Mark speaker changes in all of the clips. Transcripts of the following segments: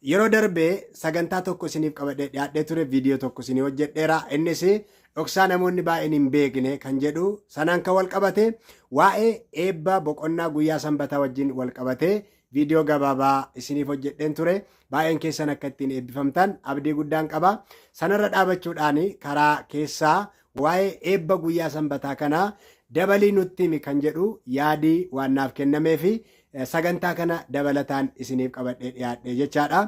Speaker 1: Yeroo darbe sagantaa tokko isiniif qabadhee dhiyaadhee ture, viidiyoo tokko isinii hojjedheera. Innis dhoksaa namoonni baay'een hin beekne kan jedhu sanaan kan wal qabate, waa'ee eebba boqonnaa guyyaa sanbataa wajjin wal qabate viidiyoo gabaabaa isiniif hojjedheen ture. Baay'een keessan akka ittiin eebbifamtan abdii guddaan qaba. Sanarra dhaabachuudhaan karaa keessaa waa'ee eebba guyyaa sanbataa kanaa dabalii nutti himi kan jedhu yaadii waan naaf kennameefi sagantaa kana dabalataan isiniif qabadhee dhiyaadhe jechaadha.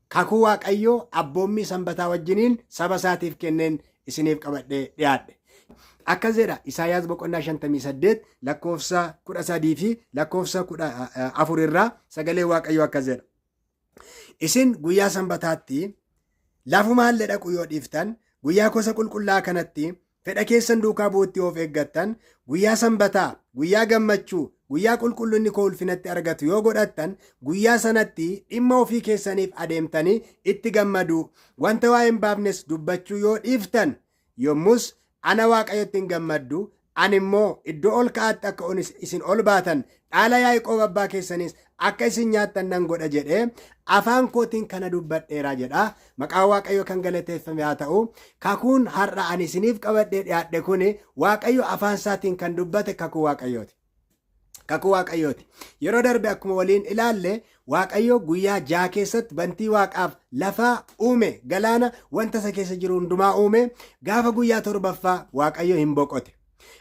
Speaker 1: Kakuu Waaqayyoo abboommii sanbataa wajjiniin saba isaatiif kenneen isiniif qabadhee dhiyaadhe. Akkas jedha Isaayaas boqonnaa 58 lakkoofsa 13 fi lakkoofsa 14 irraa sagalee Waaqayyoo akkas jedha. Isin guyyaa sanbataatti lafumaallee dhaqu yoo dhiiftan, guyyaa gosa qulqullaa'aa kanatti fedha keessan duukaa bu'uutti of eeggattan, guyyaa sanbataa guyyaa gammachuu, guyyaa qulqullinni koo ulfinatti argatu yoo godhattan, guyyaa sanatti dhimma ofii keessaniif adeemtanii itti gammaduu, wanta waa'ee hin baafnes dubbachuu yoo dhiiftan, yommus ana Waaqayyotti hin gammaddu, ani immoo iddoo ol ka'aatti akka isin ol baatan, dhaala Yaaqoob abbaa keessaniis akka isin nyaattan nan godha jedhee afaan kootiin kana dubbadheera jedha. Maqaan Waaqayyo kan galateeffame haa ta'u. Kakuun har'a ani isiniif qabadhee dhiyaadhe kun Waaqayyo afaan isaatiin kan dubbate kakuu Waaqayyooti. Kakuu Waaqayyooti. Yeroo darbe akkuma waliin ilaalle, Waaqayyo guyyaa 6 keessatti bantii waaqaaf lafaa uume, galaana, wanta isa keessa jiru hundumaa uume. Gaafa guyyaa torbaffaa Waaqayyo hin boqote.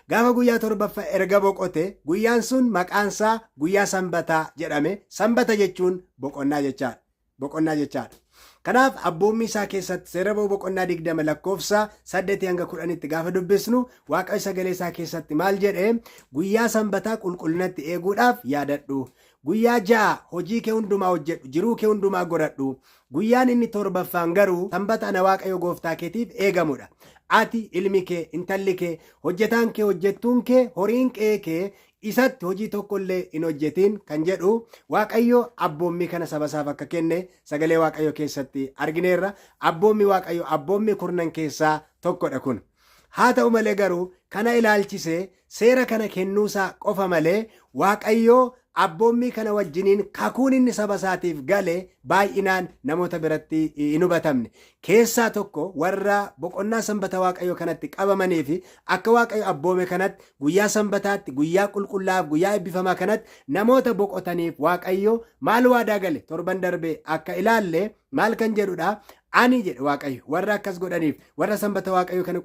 Speaker 1: Gaafa guyyaa torbaffaa erga boqote, guyyaan sun maqaansaa guyyaa sanbataa jedhame. Sanbata jechuun boqonnaa jechaadha. Boqonnaa jechaadha. Kanaaf abboommii isaa keessatti seera ba'uu boqonnaa 20 lakkoofsa 8 hanga 10tti gaafa dubbisnu, Waaqayyo sagalee isaa keessatti maal jedhe? Guyyaa sanbataa qulqullinatti eeguudhaaf yaadadhu. Guyyaa 6 hojii kee hundumaa hojjedhu, jiruu kee hundumaa godhadhu. Guyyaan inni torbaffaan garuu sanbata ana Waaqayyo gooftaa keetiif eegamudha. Ati, ilmi kee, intalli kee, hojjetaan kee, hojjettuun kee, horiin qe'ee kee isatti hojii tokko illee hin hojjetiin kan jedhu, Waaqayyo abboommii kana saba isaaf akka kenne sagalee Waaqayyo keessatti argineerra. Abboommii Waaqayyo abboommii kurnan keessaa tokkodha kun. Haa ta'u malee garuu kana ilaalchisee seera kana kennuusaa qofa malee Waaqayyo abboommii kana wajjiniin kakuun inni saba isaatiif gale baay'inaan namoota biratti hin hubatamne. Keessaa tokko warra boqonnaa sanbata Waaqayyo kanatti qabamanii fi akka Waaqayyo abboome kanatti guyyaa sanbataatti, guyyaa qulqullaa'aaf, guyyaa eebbifamaa kanatti namoota boqotaniif Waaqayyo maal waadaa gale? Torban darbe akka ilaalle maal kan jedhudha? Ani, jedhe Waaqayyo, warra akkas godhaniif, warra sanbata Waaqayyo kana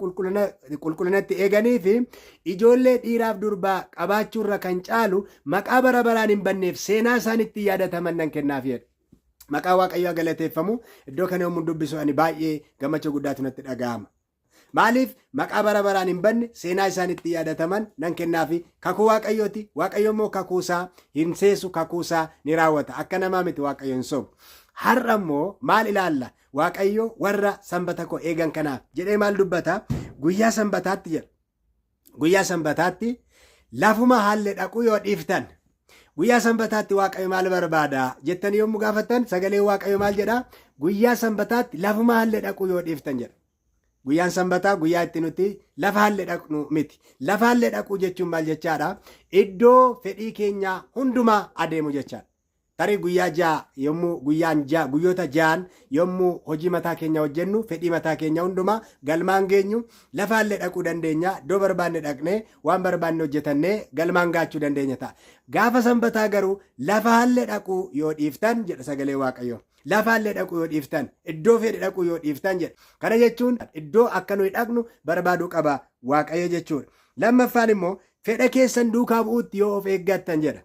Speaker 1: qulqullinatti eeganii fi ijoollee dhiiraaf durbaa qabaachuurra kan caalu maqaa bara baraan hin banneef seenaa isaan ittiin yaadataman nan kennaaf jedhe. Maqaa Waaqayyoo galateeffamu. Iddoo kana yommuu dubbisu ani baay'ee gammachuu guddaatu natti dhaga'ama. Maaliif? Maqaa bara baraan hin banne, seenaa isaan itti yaadataman nan kennaafi. Kakuu Waaqayyooti. Waaqayyo immoo kakuusaa hin seesu, kakuusaa ni raawwata. Akka namaa miti, Waaqayyo hin sobu. Har'a immoo maal ilaalla? Waaqayyo warra sanbata koo eegan kanaaf jedhee maal dubbata? Guyyaa sanbataatti jedha. Guyyaa sanbataatti lafuma haalle dhaquu yoo dhiiftan. Guyyaa sanbataatti Waaqayyo maal barbaada jettanii yommuu gaafattan, sagaleen Waaqayyo maal jedha? Guyyaa sanbataatti lafuma haalle dhaquu yoo dhiiftan jedha. Guyyaan sanbataa guyyaa itti nuti lafa haalle dhaqnu miti. Lafa haalle dhaquu jechuun maal jechaadha? Iddoo fedhii keenyaa hundumaa adeemu jechaadha. Tarii guyyaa 6 yommuu guyyaan 6, guyyoota 6n yommuu hojii mataa keenya hojjennu, fedhii mataa keenya hundumaa galmaan geenyu, lafa haallee dhaquu dandeenya, iddoo barbaanne dhaqnee waan barbaanne hojjetannee galmaan gaachuu dandeenya ta'a. Gaafa sanbataa garuu lafa haallee dhaquu yoo dhiiftan jedha sagalee Waaqayyoo. Lafa haallee dhaquu yoo dhiiftan, iddoo fedhe dhaquu yoo dhiiftan jedha. Kana jechuun iddoo akka nuyi dhaqnu barbaaduu qaba Waaqayyo jechuudha. Lammaffaan immoo fedha keessan duukaa bu'uutti yoo of eeggattan jedha.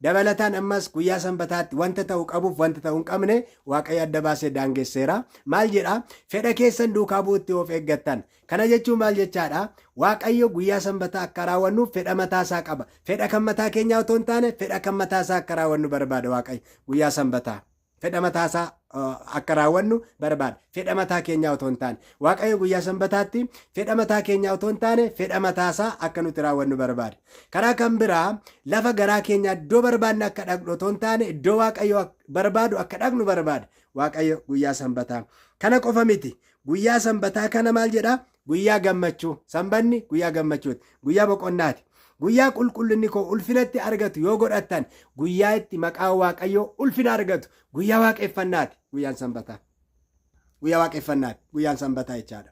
Speaker 1: Dabalataan ammas guyyaa sanbataatti wanta ta'u qabuuf wanta ta'u hin qabne Waaqayyo adda baasee daangesseera. Maal jedha? Fedha keessan duukaa bu'uutti of eeggattan. Kana jechuun maal jechaadha? Waaqayyo guyyaa sanbataa akka raawwannuuf fedha mataa isaa qaba. Fedha kan mataa keenyaa otoo hin taane fedha kan mataa isaa akka raawwannu barbaada Waaqayyo guyyaa sanbataa. Fedha mataa isaa akka raawwannu barbaada. Fedha mataa keenyaa otoo hin taane. Waaqayyo guyyaa sanbataatti fedha mataa keenyaa otoo hin taane fedha mataa isaa akka nuti raawwannu barbaada. Karaa kan biraa lafa garaa keenyaa iddoo barbaanne akka dhaqnu otoo hin taane iddoo Waaqayyo barbaadu akka dhaqnu barbaada. Waaqayyo guyyaa sanbataa. Kana qofa miti. Guyyaa sanbataa kana maal jedhaa? Guyyaa gammachuu. Sanbanni guyyaa gammachuuti. Guyyaa boqonnaati. Guyyaa qulqullinni koo ulfinatti argatu yoo godhattan, guyyaa itti maqaan Waaqayyoo ulfina argatu, guyyaa waaqeffannaati guyyaan Sanbataa. Guyyaa waaqeffannaati guyyaan Sanbataa jechaadha.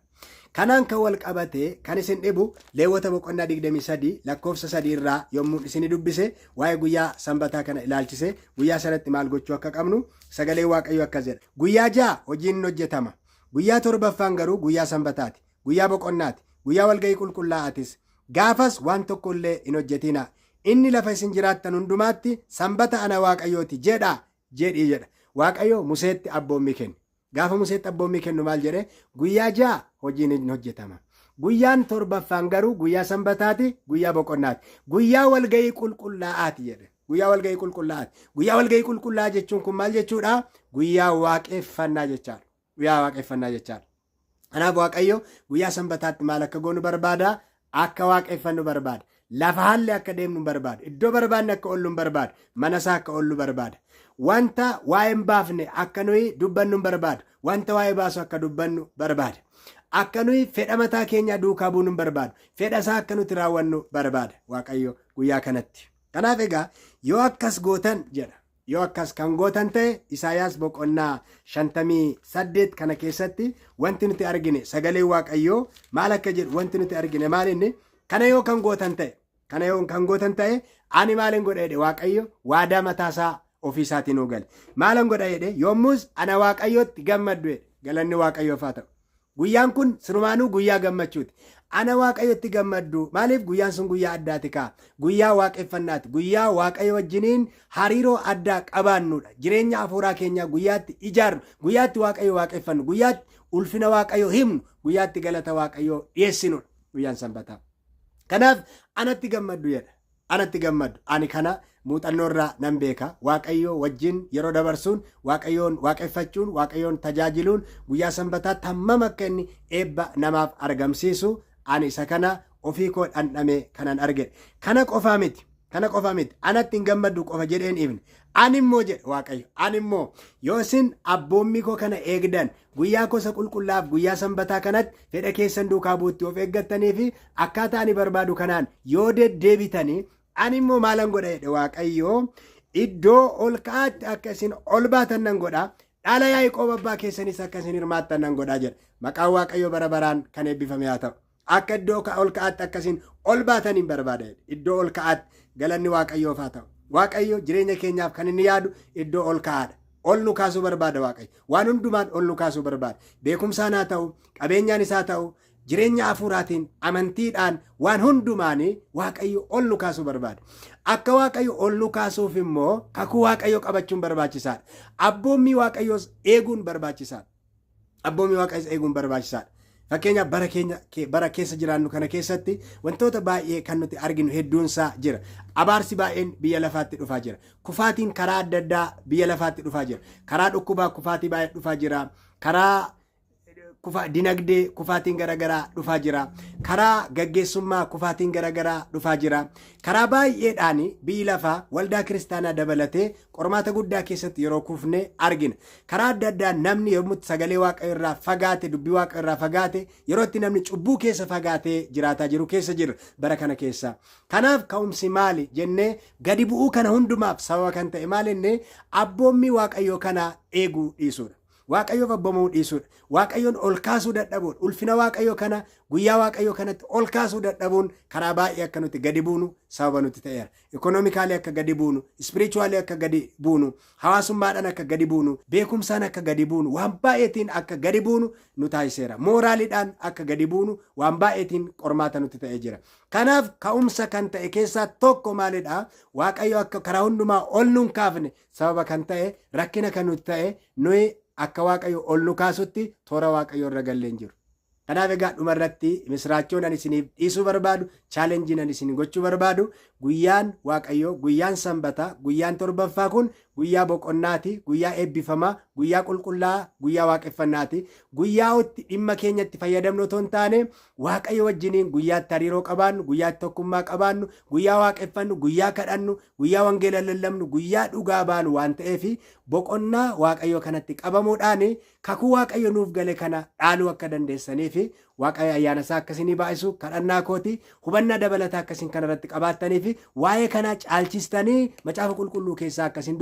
Speaker 1: Kanaan kan wal qabate kan isin dhibu, Leewwota boqonnaa 23 lakkoofsa 3 irraa yommuu isin dubbise, waa'ee guyyaa Sanbataa kana ilaalchise, guyyaa sanatti maal gochuu akka qabnu sagalee Waaqayyo akkas jedha. Guyyaa 6 hojiin hin hojjetama. Guyyaa torbaffaan garuu guyyaa Sanbataati. Guyyaa boqonnaati. Guyyaa walga'ii qulqullaa'atis. Gaafas waan tokko illee hin hojjetinaa. Inni lafa isin jiraattan hundumaatti Sanbata ana Waaqayyooti jedha jedhii jedha. Waaqayyo Museetti abboommii kenne. Gaafa Museetti abboommii kennu maal jedhe? Guyyaa 6 hojiin hin hojjetama. Guyyaan torbaffaan garuu guyyaa Sanbataati, guyyaa boqonnaati. Guyyaa walga'ii qulqullaa'aati jedhe. Guyyaa walga'ii qulqullaa'aati. Guyyaa walga'ii qulqullaa'aa jechuun kun maal jechuudha? Guyyaa waaqeffannaa jechaadha. Guyyaa waaqeffannaa jechaadha. Kanaaf Waaqayyo guyyaa Sanbataatti maal akka goonu barbaada? Akka waaqeffannu barbaada. Lafa haalli akka deemnu hin barbaadu. Iddoo barbaanne akka oollu hin barbaadu. Mana isaa akka oollu barbaada. Wanta waa'ee hin baafne akka nuyi dubbannu hin barbaadu. Wanta waa'ee baasu akka dubbannu barbaada. Akka nuyi fedha mataa keenyaa duukaa buunu hin barbaadu. Fedha isaa akka nuti raawwannu barbaada Waaqayyo guyyaa kanatti. Kanaaf egaa yoo akkas gootan jedha. Yoo akkas kan gootan ta'e, Isaayaas boqonnaa 58 kana keessatti wanti nuti argine, sagalee Waaqayyoo maal akka jedhu wanti nuti argine maal inni? Kana yoo kan gootan ta'e, kana yoo kan gootan ta'e, ani maalin godha jedhe. Waaqayyo waadaa mataasaa ofii isaatiin nuu gale. Maalan godha jedhe? Yommus ana Waaqayyootti gammaddu jedhe. Galanni Waaqayyoof haa ta'u. Guyyaan kun sirumaanuu guyyaa gammachuuti. Ana Waaqayyotti gammaddu. Maaliif? Guyyaan sun guyyaa addaati kaa. Guyyaa waaqeffannaati. Guyyaa Waaqayyo wajjiniin hariiroo addaa qabaannudha. Jireenya hafuuraa keenyaa guyyaatti ijaarru. Guyyaatti Waaqayyo waaqeffannu. Guyyaatti ulfina Waaqayyo himnu. Guyyaatti galata Waaqayyoo dhiyeessinudha. Guyyaan Sanbataa. Kanaaf anatti gammaddu jedha. Anatti gammaddu. Ani kana muuxannoo irraa nan beeka. Waaqayyo wajjin yeroo dabarsuun, Waaqayyoon waaqeffachuun, Waaqayyoon tajaajiluun guyyaa Sanbataatti hammam akka inni eebba namaaf argamsiisu ani isa kana ofii koo dhandhame kanan argedha. Kana qofaa miti. Kana qofaa miti. Anatti hin gammaddu qofa jedheen dhiifne. Ani immoo jedhe Waaqayyo. Ani immoo yoo isin abboommii koo kana eegdan, guyyaa koo isa qulqullaa'aaf guyyaa Sanbataa kanatti fedha keessan duukaa bu'uutti of eeggattanii fi akkaataa ani barbaadu kanaan yoo deddeebitanii, ani immoo maalan godha jedhe Waaqayyo? Iddoo ol ka'aatti akka isin ol baatan nan godha, dhaala Yaaqoob abbaa keessanis akka isin hirmaattan nan godha jedha. Maqaan Waaqayyo bara baraan kan eebbifame haa ta'u. Akka iddoo ol ka'aatti akka isin ol baatan hin barbaada jedhe. Iddoo ol ka'aatti. Galanni Waaqayyoof haa ta'u. Waaqayyo jireenya keenyaaf kan inni yaadu iddoo ol ka'aadha. Ol nu kaasuu barbaada Waaqayyo. Waan hundumaan ol nu kaasuu barbaada. Beekumsaan haa ta'u, qabeenyaan isaa ta'u, jireenya hafuuraatiin, amantiidhaan, waan hundumaanii Waaqayyo ol nu kaasuu barbaada. Akka Waaqayyo ol nu kaasuuf immoo kakuu Waaqayyo qabachuun barbaachisaadha. Abboommii Waaqayyoos eeguun barbaachisaadha. Abboommii Waaqayyoos eeguun barbaachisaadha. Fakkeenyaaf, bara keenya bara keessa jiraannu kana keessatti wantoota baay'ee kan nuti arginu hedduunsaa jira. Abaarsi baay'een biyya lafaatti dhufaa jira. Kufaatiin karaa adda addaa biyya lafaatti dhufaa jira. Karaa dhukkubaa kufaatii baay'ee dhufaa jira. Karaa kufa dinagdee kufaatiin garaagaraa dhufaa jira. Karaa gaggeessummaa kufaatiin garaagaraa dhufaa jira. Karaa baay'eedhaan biyyi lafaa waldaa kiristaanaa dabalatee qormaata guddaa keessatti yeroo kufne argina. Karaa adda addaa namni yommuu sagalee Waaqayyo irraa fagaate, dubbii Waaqayyo irraa fagaate, yeroo itti namni cubbuu keessa fagaatee jiraataa jiru keessa jira bara kana keessa. Kanaaf ka'umsi maali jennee, gadi bu'uu kana hundumaaf sababa kan ta'e maali jennee, abboommii Waaqayyoo kana eeguu dhiisuudha. Waaqayyoof abboomamuu dhiisuudha. Waaqayyoon ol kaasuu dadhabuudha. Ulfina Waaqayyoo kana guyyaa Waaqayyoo kanatti ol kaasuu dadhabuun karaa baay'ee akka nuti gadi buunu sababa nuti ta'eera. Economically akka gadi buunu, spiritually akka gadi buunu, hawaasummaadhaan akka gadi buunu, beekumsaan akka gadi buunu, waan baay'eetiin akka gadi buunu nu taasiseera. Moraaliidhaan akka gadi buunu waan baay'eetiin qormaata nutti ta'ee jira. Kanaaf ka'umsa kan ta'e keessaa tokko maalidha? Waaqayyo akka karaa hundumaa ol nuun kaafne sababa kan ta'e, rakkina kan nuti ta'e, nuyi akka Waaqayyo ol nu kaasutti toora Waaqayyo irra gallee hin jiru. Kanaaf egaa dhumarratti misiraachoon ani isiniif dhiisuu barbaadu, challengeiin ani isin gochuu barbaadu, guyyaan Waaqayyoo, guyyaan Sanbataa, guyyaan torbaffaa kun guyyaa boqonnaati, guyyaa eebbifamaa, guyyaa qulqullaa'aa, guyyaa waaqeffannaati. Guyyaa itti dhimma keenyatti fayyadamnu otoo hin taane, Waaqayyo wajjiniin guyyaatti hariiroo qabaannu, guyyaatti tokkummaa qabaannu, guyyaa waaqeffannu, guyyaa kadhannu, guyyaa wangeela lallabnu, guyyaa dhugaa baanu waan ta'eef, boqonnaa Waaqayyoo kanatti qabamuudhaan kakuu Waaqayyo nuuf gale kana dhaaluu akka dandeessanii fi Waaqayyo ayyaana isaa akkasinii baay'isu kadhannaa kooti. Hubannaa dabalataa akkasiin kanarratti qabaattanii fi waa'ee kanaa caalchistanii macaafa qulqulluu keessaa akkasiin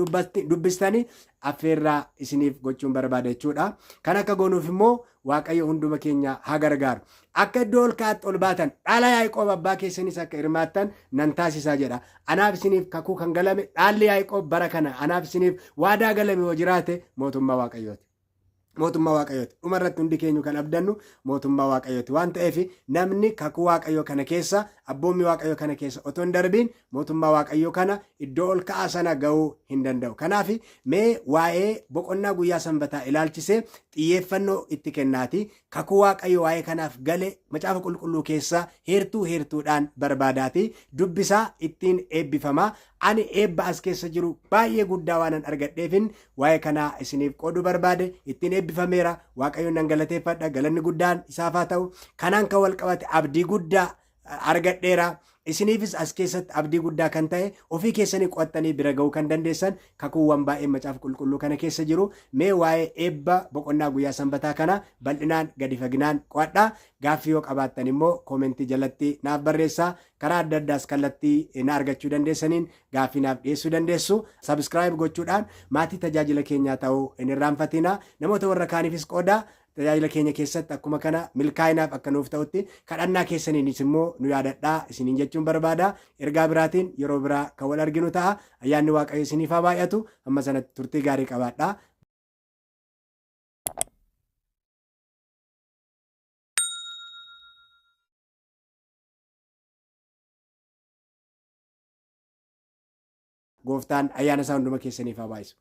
Speaker 1: dubbistanii affeerraa isiniif gochuun barbaada jechuudha. Kan akka goonuuf immoo Waaqayyo hunduma keenya haa gargaaru. Akka iddoo ol ka'aatti ol baatan, dhaala Yaaqoob abbaa keessanis akka hirmaattan nan taasisaa jedha. Anaaf isiniif kakuu kan galame dhaalli Yaaqoob bara kana anaaf isiniif waadaa galame yoo jiraate mootummaa Waaqayyooti. Mootummaa Waaqayyooti. Dhuma irratti hundi keenyu kan abdannu mootummaa Waaqayyooti. Waan ta'eef namni kakuu Waaqayyoo kana keessa, abboommii Waaqayyoo kana keessa otoo hin darbiin mootummaa Waaqayyoo kana iddoo ol ka'aa sana ga'uu hin danda'u. Kanaaf mee waa'ee boqonnaa guyyaa sanbataa ilaalchisee xiyyeeffannoo itti kennaati. Kakuu Waaqayyo waa'ee kanaaf gale macaafa qulqulluu keessa heertuu heertuudhaan barbaadaati. Dubbisaa, ittiin eebbifamaa. Ani eebba as keessa jiru baay'ee guddaa waanan argadheefin waa'ee kanaa isiniif qooduu barbaade. Ittiin eebbifameera. Waaqayyoon nan galateeffadha. Galanni guddaan isaaf haa ta'u. Kanaan kan wal qabate abdii guddaa argadheera. Isiniifis as keessatti abdii guddaa kan ta'e ofii keessanii qo'attanii bira ga'uu kan dandeessan kakuuwwan baay'een macaafa qulqulluu kana keessa jiru. Mee waa'ee eebba boqonnaa guyyaa sanbataa kana bal'inaan gadi faginaan qo'adhaa. Gaaffii yoo qabaattan immoo koomentii jalatti naaf barreessaa. Karaa adda addaas kallattii na argachuu dandeessaniin gaaffii naaf dhiyeessuu dandeessu. Subscribe gochuudhaan maatii tajaajila keenyaa ta'uu hin irraanfatinaa. Namoota warra kaaniifis qoodaa. Tajaajila keenya keessatti akkuma kana milkaa'inaaf akka nuuf ta'utti kadhannaa keessaniinis immoo nu yaadadhaa isiniin jechuun barbaada. Ergaa biraatiin yeroo biraa kan wal arginu ta'a. Ayyaanni Waaqayyo isiniif haa baay'atu. Hamma sanatti turtii gaarii qabaadhaa. Gooftaan ayyaana isaa hunduma keessaniif haa baay'isu.